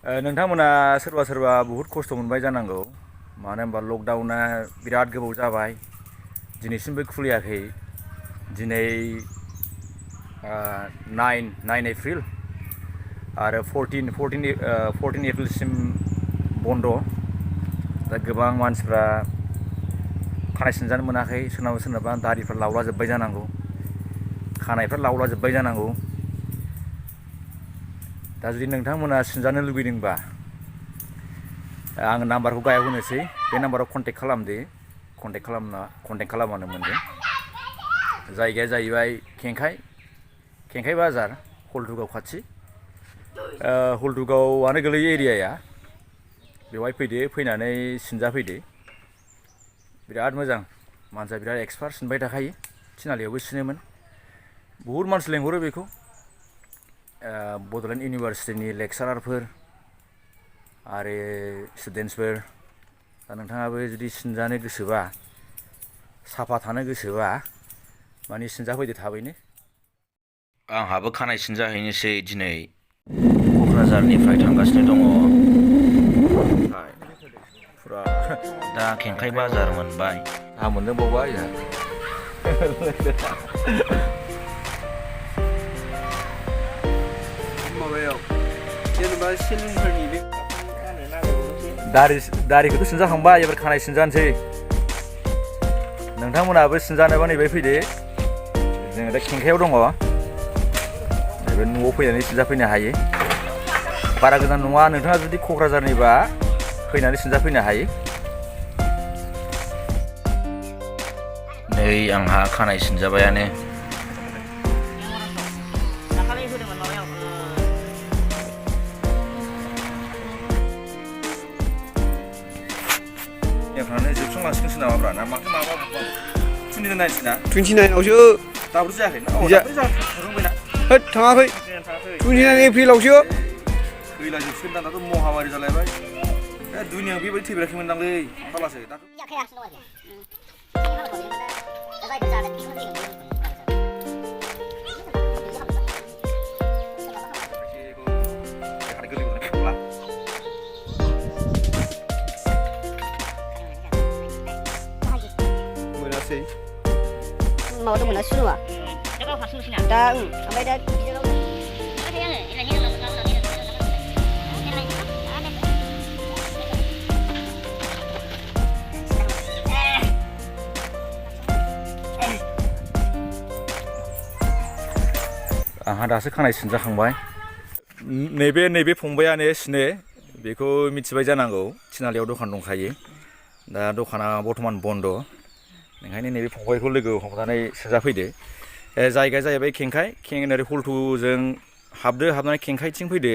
नोंथांमोना सोरबा सोरबा बुहुत खस्थ' मोनबाय जानांगौ मानो होनबा लकडाउना बिराद गोबाव जाबाय दिनैसिमबो खुलियाखै दिनै 9 एप्रिल आरो 14 एप्रिलसिम बन्द' दा गोबां मानसिफ्रा खानाय सिनजानो मोनाखै सोरनाबा दारिफ्रा लावलाजोब्बाय जानांगौ खानायफ्रा लावलाजोब्बाय जानांगौ दा जुदि नोंथांमोना सिनजानो लुबैदोंबा आं नाम्बारखौ गाहायाव होनोसै बे नाम्बाराव कन्टेक्ट खालामदो कन्टेक्ट खालामबानो मोनगोन जायगाया जाहैबाय केंखाइ बाजार हलथुगाव खाथि हलथुगावआनो गोलैयो एरियाया बेवहाय फैनानै सिनजाफैदो बिराद मोजां मानसिया बिराद एक्सपार्ट सिनबाय थाखायो थिनालियावबो सिनोमोन बुहुत मानसि लेंहरो बेखौ बड'लेण्ड इउनिभारसिटिनि लेक्सारारफोर आरो स्टुडेन्टसफोर दा नोंथाङाबो जुदि सिनजानो गोसोबा साफा थानो गोसोबा माने सिनजाफैदो थाबैनो आंहाबो खानाय सिनजाहैनोसै दिनै क'क्राझारनिफ्राय थांगासिनो दङ फुरा दा केंखाइ बाजार मोनबाय आं मोनदोंबावबाय माबायाव जेनेबा सेलुनफोरनि बे दारिखौथ' सिनजाखांबाय एबार खानाय सिनजानोसै नोंथांमोनाबो सिनजानोबा नैबे फैदो जोङो दा केंखायाव दङ नैबे न'आव फैनानै सिनजाफैनो हायो बारा गोजान नङा नोंथाङा जुदि क'क्राझारनिबा फैनानै सिनजाफैनो हायो नै आंहा खानाय सिनजाबायानो जोबस्रांलांसिगोनसो नामाब्रा ना माथो माबा 29 ना 29आवसो दाबो जायाखै ना रोंबायना होद थाङाखै 29 एप्रिलावसो गैला जोबसिगोन दाथ' महामारि जालायबाय दुनियाव बेबायदि थैफेराखैमोनदांलै फालासो मोनासै माबा दंमोन ना सुनुआ दा ओमफ्राय दा आंहा दासो खानाय सिनजाखांबाय नैबे फंबायानो सिनो बेखौ मिथिबाय जानांगौ थिनालियाव दखान दंखायो दा दखाना बर्थमान बन्द' ओंखायनो नैबे फंबायखौ लोगो हमनानै सिनजाफैदो जायगाया जाहैबाय केंखाइ ओरै हलथुजों हाबनानै केंखाइथिं फैदो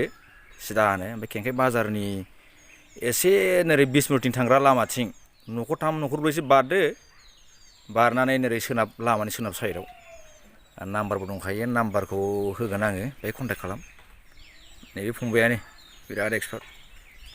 सिदानो ओमफ्राय केंखाइ बाजारनि एसे नोरै बिसमुरिथिं थांग्रा लामाथिं न'खरथाम न'खरब्रैसो बारनानै नोरै लामानि सोनाब साइडआव नाम्बारबो दंखायो नाम्बारखौ होगोन आङो बेहाय कन्टेक्ट खालाम नैबे फंबायानो बिराद एक्सपार्ट